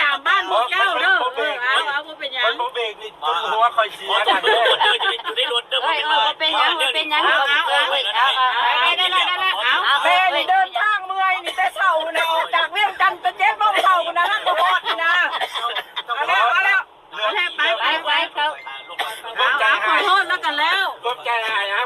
ຍາມບ້ານໝູ່ເຈົ້າເດີ. ເອີ ເອົາ ເອົາ ບໍ່ເປັນຫຍັງ ມັນບໍ່ເບຣກນີ້ຈົນຫົວຂ້ອຍເສຍ ບໍ່ເປັນຫຍັງ ບໍ່ເປັນຫຍັງ ເອົາ ເອົາ ໄດ້ແລ້ວ ໄດ້ແລ້ວ ເອົາ ເອົາ ແມ່ນີ້ເດີນທາງເມື່ອຍນີ້ ແຕ່ເຊົ້າພຸ້ນນະ ອອກຈາກວຽງຈັນແຕ່ເຈັດໂມງເຊົ້າພຸ້ນນະ ຍັງບໍ່ຮອດນີ້ນະ. ເອົາແລ້ວ ເອົາແລ້ວ ເອົາແລ້ວ ໄປ ໄປ ໄປ ເຂົາ ເອົາ ເອົາ ຂໍໂທດແລ້ວກັນແລ້ວ ຂອບໃຈຫຼາຍນະ.